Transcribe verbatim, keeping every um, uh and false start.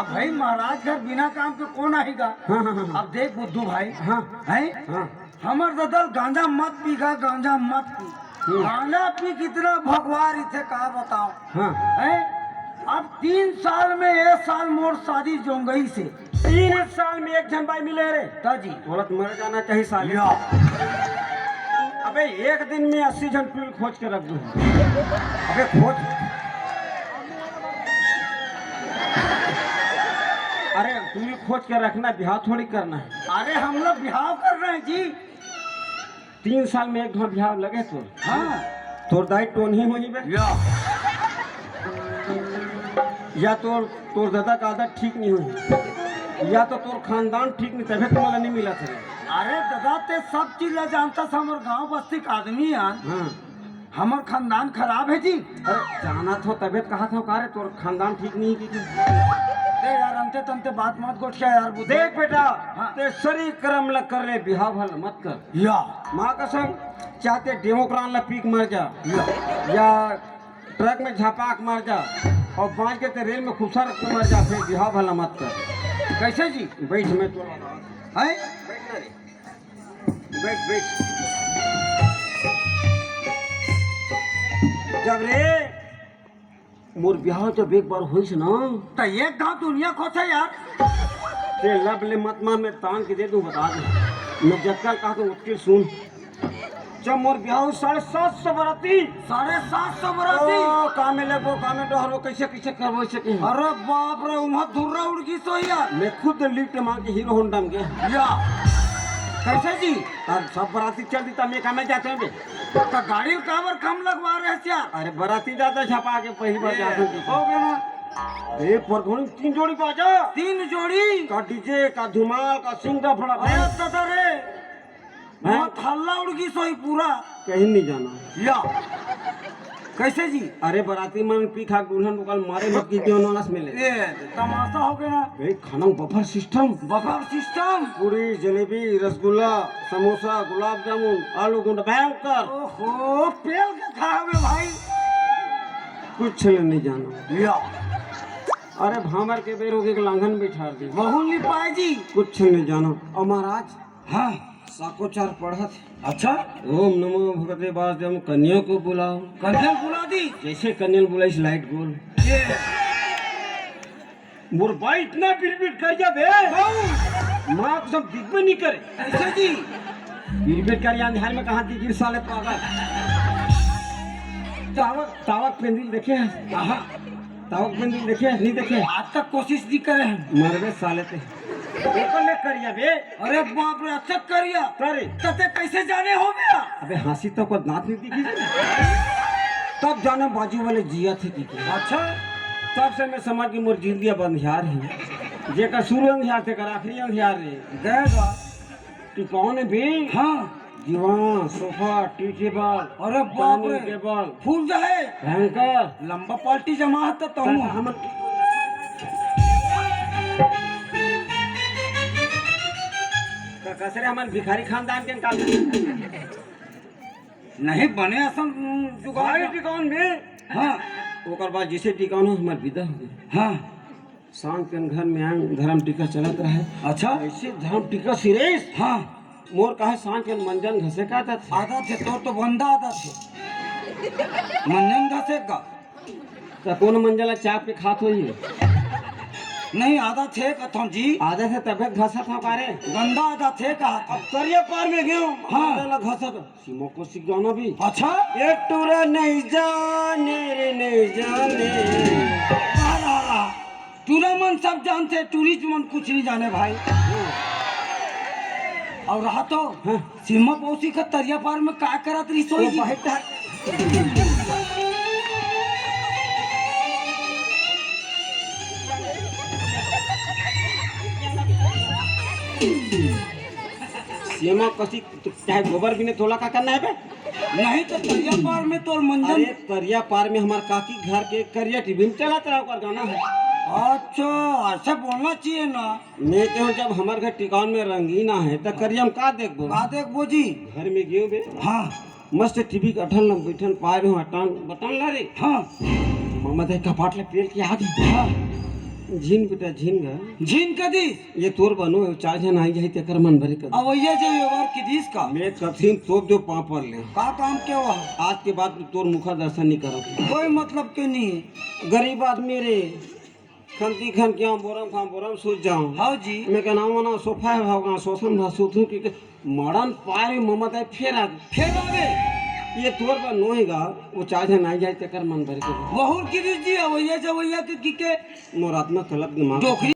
अब भाई, महाराज घर बिना काम के कौन आही गा? हाँ, हाँ, हाँ, हाँ। अब देख बुद्धू भाई, हाँ। हैं? हाँ। हमर ददा ल गांजा मत पी गा, गांजा मत पी। हम्म। गांजा पी कितना भगवा रहिथे, का बताओ? हाँ। हैं? अब तीन साल में, एक साल मोर शादी जोंगई से। तीन साल में एक झन बाई मिले रे। ता जी। तोला तो मर जाना चाहिए साले। या। अबे, एक दिन में अस्सी झन पील खोज के रख दूँ। अबे, खोज। अरे, तू ही खोज के रखना, बिहाव थोड़ी करना है। अरे, हम लोग बिहाव कर रहे हैं जी। तीन साल में एक घांव बिहाव लगे तोर। हाँ। तोर दाई टोनही होही बे। या। या तोर, तोर दादा का आदत ठीक नहीं होही, या तो तोर खानदान ठीक नहीं, तभे तो मोला नहीं मिला था। अरे दादा, ते सब चीज ला जानता, हमर गांव बस्ती के आदमी यार। हाँ। हमर खानदान खराब है जी। अरे, जानत हो, तबे तो कहा था का रे, तोर खानदान ठीक नहीं की, की। ए यार, अंते तंते बात मत गोठिया यार, बुद्धू। देख बेटा, हाँ। ते सरी करम ल कर ले, बिहाव भला मत कर। या। माँ कसम, चाहते डेमोक्रान ला पीक मर जा। या। या ट्रक में झपाक मर जा, और बांच के ते रेल में खुपसा रख के मर जा, फिर बिहाव भला मत कर। कैसे जी? बैठ, मैं तो हैं? बैठ ना रे। बैठ, बैठ। जब रे, मोर बिहाव जब एक बार होइस ना, त एक घांव दुनिया खोथे यार। ते लब ले मत मार, मैं तान के दे दूं, बता दे। मैं जक्कल कहा तो उतके सुन। जब मोर बिहाव साढ़े सात सौ बराती। साढ़े सात सौ बराती? ओ, का में लेबो, का में डोहरबो, कैसे, कैसे करबो, ऐसे कहीं। अरे बाप रे, उमा धुर्रा उड़ गिस हो यार। मैं खुद लिफ्ट मांग के हीरो होंडा में गया। या। कैसे जी? और सब बराती चल दी, तब मैं का में जाते हैं बे। तो गाड़ी काबर कम लगवा रहे हैं यार? अरे बराती जाता झपा के पहली बार ए, जाते हैं। हो गया ना। ए, परघोड़ी तीन जोड़ी बाजा। तीन जोड़ी? का डीजे, का धुमाल, का सिंगा फड़ा। अरे दादा रे। हैं? मत हल्ला उड़ गिस होही पूरा। कहीं नहीं जाना। या। कैसे जी? अरे बराती मन पी खा के दुल्हन को कल मारे मत की क्यों नौलस मिले। ए, तमाशा हो गया ना। ए, खाना में बफर सिस्टम। Buffer system? पूरी, जलेबी, रसगुल्ला, समोसा, गुलाब जामुन, आलू गुंडा, भयंकर। ओहो, पेल के खा हवे भाई। कुछ ले नहीं जाना। या। अरे भामर के बेर हो गए, लांघन बिठार दी। वहू नहीं पाए जी। कुछ नहीं जाना। और महाराज, हाँ। साकोचार पढ़त। अच्छा। ओम नमो भगवते वासुदेव, कन्या को बुलाओ। कन्या बुला दी। जैसे कन्या बुलाई, लाइट गोल। ये। मोर बाई इतना बिरबिर कर जा बे। माँ कसम दिख में नहीं करे। कैसे जी? बिरबिर कर या अंधार में कहाँ दिखी साले पागल। तावक, तावक पेंदिल देखे हैं? हाँ। तावक पेंदिल देखे हैं? नहीं देखे? आज तक कोशिश नहीं करे हैं। मरबे साले ते। ओकर ले करिया बे। अरे बाप रे, अच्छा करिया। करे। तते कैसे जाने हो गया? अबे हंसी तो को दांत नहीं दिखी। तब जाने बाजू वाले जिया थे की। अच्छा। तब से मैं समझ कि मोर जिंदगी अब अंधियार है। जेकर शुरू अंधियार थे, कर आखिरी अंधियार रे। गए बा। टिकावन भी। हाँ। दीवान, सोफा, टी टेबल, अरे बाप रे। Dining table. फूल जाए। भयंकर। लंबा पार्टी जमा है तो तुम। हम का कसरे हमन भिखारी खानदान के का। नहीं बने असन जुगाड़। भाई टिकावन भी। हाँ। ओकर बाद जैसे टिकावन हो, हमार विदा हो गई। हाँ। शांत के घर में आंग धर्म टीका चलत रहे। अच्छा। ऐसे धर्म टीका सिरेस। हाँ। मोर काहे शांत के मंजन घसे का आदत है? आदत है, तोर तो गंदा आदत है। मंजन घसे का? तो कौन मंजन ला चाप के खात होई है? नहीं, आदत है कथम जी। आदत है तबे घसत हो का रे? गंदा आदत है कहा था। अब करिया पार में गयो। हाँ। मंजन ला घसत। सीमा को सिखाना भी। अच्छा। ये टूरा नहीं जाने रे, नहीं जाने। वाह, वाह, वाह। टूरा मन सब जानते, टूरिस्ट मन कुछ नहीं जाने भाई। और रहा तो हाँ। सीमा पौसी का तरिया पार में का करत रही सोई वो जी? भाई टा- सीमा कसी तो चाहे गोबर भी नहीं, तोला का करना है बे? नहीं तो तरिया पार में तोर मंजन। अरे तरिया पार में हमार काकी घर के करिया टीवी में चलत रहा, ओकर गाना है। अच्छा, ऐसे बोलना चाहिए ना। मैं कहूँ जब हमार घर टिकावन में रंगीन आहे तो करिया में का देखबो? का देखबो जी? घर में गयो बे। हाँ। मस्त टीवी के अठन लम बैठन पाए रहो अटान बटन ला रे। हाँ। मामा दे कपाट ले पेल के आ गई। हाँ। झिन बेटा, झिन गा। झिन कदिस? ये तोर बर नो हे, चार झन आई जाही तेकर मन भरे कदिस। अवइया जे व्यवहार किदिस का? मैं कथिन तोर दो पाँव पर ले। का काम के हुआ? आज के बाद तोर मुखा दर्शन नहीं करत। कोई मतलब के नहीं। गरीब आदमी रे, खंती खन के बोरम खाम बोरम सूत जाऊं। हाँ जी। मैं कहना मना सोफा हे भाव का शोषण भा सूतू की के मड़न पारे ममता फेर आ। फेर आ गए। ये तोर बर नो हे गा, वो चार झन आई जाही तेकर मन भरे कदिस। बहुत किदिस जी, अवइया जवइया के की के। मोर आत्मा कलप दिमाग। डोकरी